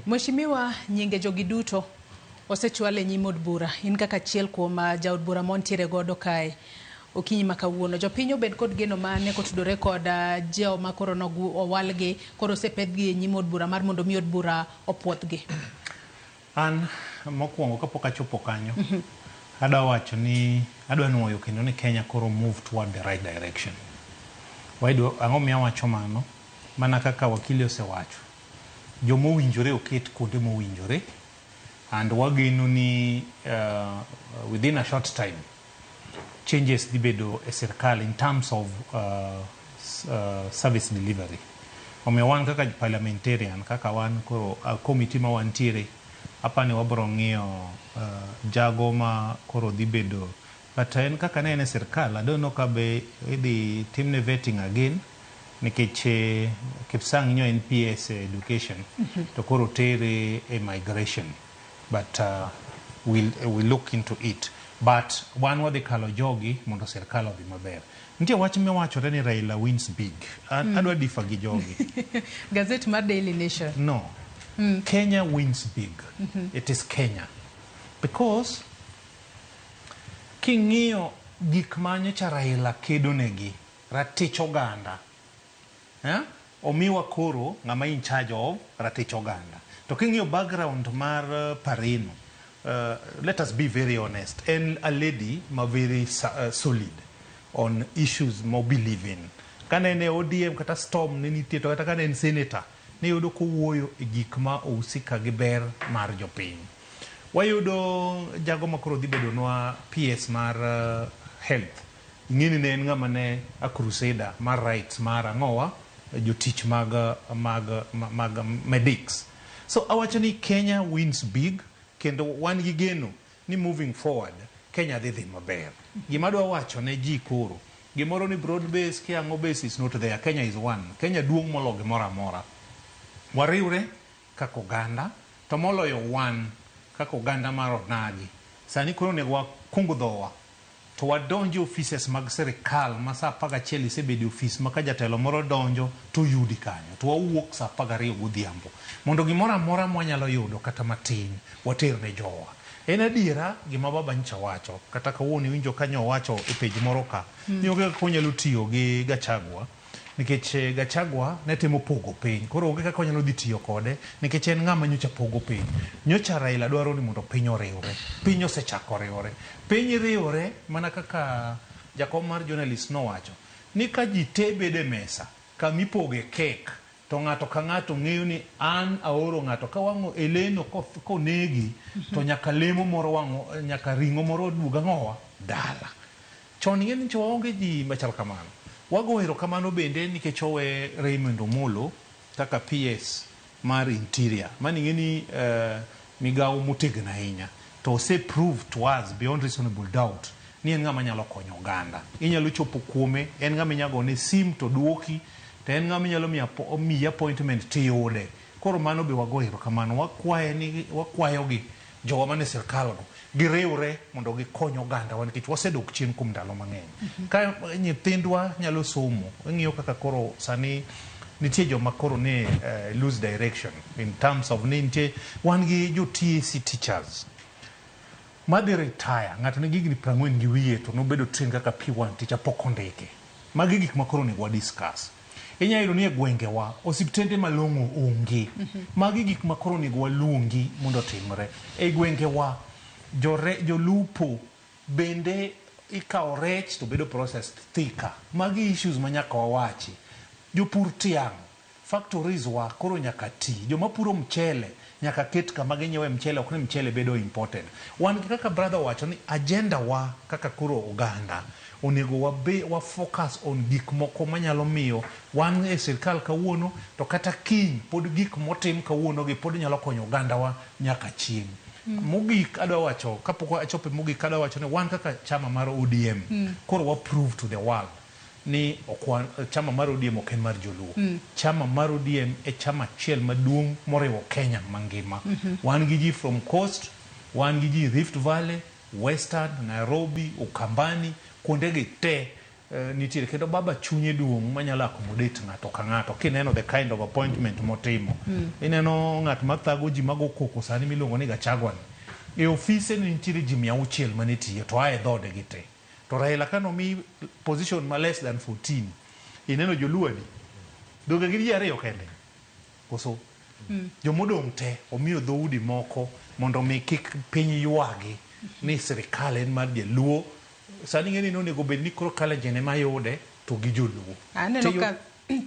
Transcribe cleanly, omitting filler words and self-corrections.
Mheshimiwa, nyinge jogi duto osechwal e nyim od bura. In kaka achiel kuom jaod bura montiere godo kae okinyi ma kawuono. Jopiny obed kod geno mane kotudore kod joma koro owalgi, koro osepedhgi e nyim od bura mar mondo mi od bura opuodhgi? An mokwongo kapok achopo kanyo, adwa wacho ni adwa nuoyo kendo ni Kenya koro move toward the right direction. Wayudo ang'o miyo awacho mano? Mana kaka wakili osewacho, jomowinjore oket kuonde mowinjore and wageno ni within a short time changes dhi bedo e sirkal in terms of service delivery. Omiyo wan kaka parliamentarian, kaka wan koro committee ma wantiere, apani wabro ng'iyo jago ma koro dhi bedo, but en kaka ne en e sirkal, I don't know ka be idhi timne vetting again, nikech Kipsang nyo en PS e education to koro tere e migration, but we'll look into it. But wan wadhi kalo jogi mondo sirkal odhi maber. Nitie wach miwachore ni Raila wins big. An adwa differ gi jogi. Gazet mar Daily Nation. No. Kenya wins big. It is Kenya. Because king'iyo gik ma nyocha Raila kedo negi, ratich oganda. Eh? Omiwa koro ng'ama in charge of ratich oganda. To king'iyo background mar Pareno, let us be very honest, en a lady ma very solid on issues mo believe in. Kane en e ODM kata Storm ne nitie, to kata kane en senator, ne yudo kowuoyo e gik ma ohusika gi ber mar jopiny. Wayudo jago ma koro dhi bedonwa PS mar health. Ing'eni ne en ng'ama ne a crusader mar rights mar ang'owa jotich mag medics. So awacho ni Kenya wins big, kendo wan gi geno ni moving forward Kenya dhi dhi maber. Gima adwa wacho ne ji koro, gimoro ni broad base ki ang'o base is not there. Kenya is one. Kenya duong' molo gimoro amora. Wariwre kaka oganda, to moloyo wan kaka oganda mar onagi. Sani koro onego wakung dhowa to wadonj e offices mag sirikal ma sa 11 isebedo e ofis ma ka jatelo moro donjo to oyudi kanyo, to wawuok sa 12 godhiambo mondo gimoro amora mwanyalo yudo kata matin water ne jowa. En adiera gima baba nyocha wacho, kata kawuono iwinjo ka nyowacho e page moro ka ni onge kaka onyalo tiyo gi Gachagua, nikech Gachagua ne temo pogo piny, koro onge kaka onyalo dhi tiyo kode nikech en ng'ama nyocha pogo piny. Nyocha Raila dwaro ni mondo piny oriwre. Piny osechako riwre. Piny riwre mana kaka jakom mar journalist nowacho ni ka ji te bedo e mesa kamipoge kek, to ng'ato ka ng'ato ng'eyo ni an aoro ng'ato ka wang' eleno konegi to nyaka lemo moro wang' nyaka ring'o moro duog ang'owa dala. Chon ing'e ni waonge ji machal kamano. Wago erokamano bende nikech owe Raymond Omolo kaka PS mar Interior. Mano ing'e ni migawo motegno ahinya. To ose prove to us beyond reasonable doubt ni en ng'ama nyalo konyo oganda. Inyalo chopo kuome, en ng'ama inyalo gone sim to duoki, to en ng'ama inyalo miyi appointment tiyude. Koro mano be wago erokamano. Wakwaye ni, wakwayogi jowa mane sirkal go giriwre mondo gikony ogandawa nikech wasedok chien kuom ndalo mang'eny. Ka nyithindwa nyalo somo, ing'iyo kaka koro sani nitie joma koro ne lose direction in terms of ni nitie wan gi jo TSC teachers madhi retire, ng'ato nigi higni 40 gi wiye to nobedo trained kaka P1 teacher, pok ondike. Magi gik ma koro onego wa discuss. Inyalo yudo ni e gwengewa osiptende malong'o onge. Magi gik ma koro onego waluongi mondo otimre. E gwengewa jolupo bende ikawo rech to bedo processed thika. Magi issues ma nyaka wawachi. Jopur tiang', factories wa koro nyaka ti. Joma puro mchele nyaka ket kama ginyiewe mchele, ok ni mchele bedo imported. Wan gi kaka brother owacho ni agenda wa kaka koro oganda onego wabe wa focus on gik moko manyalo miyo wan e sirkal kawuono, to kata kiny pod gik motim kawuono gi pod nyalo konyo ogandawa nyaka chieng'. Mogik adwa wacho, kapok achopo mogik, adwa wacho ni wan kaka chama mar ODM koro wa prove to the world ni ok chama mar ODM ok en mar joluo. Chama mar ODM e chama achiel maduong' moriwo Kenya mangima. Wan gi ji from Coast, wan gi ji Rift Valley, Western, Nairobi, Ukambani, kuondegi te. Nitiere kendo baba chunye duong' manyalo accommodate ng'ato ka ng'ato. Kineno the kind of appointment motimo, ineno ng'at mathago ji mago koko sani miluongo ni Gachagua ni. E ofise ne nitiere ji 600 mane tiyo to a e dhoode gi te. To Raila kanomi position ma less than 14, ineno Joluo adi? Donge gin ji ariyo kende? Koso? Jomodong' te omiyo dhoudi moko mondo mi kik piny ywagi ni sirikal en mar Jaluo. Sani ing'e ni nonego bed ni koro Kalenjin ema yude to gi Joluo. Aneno ka thuolo.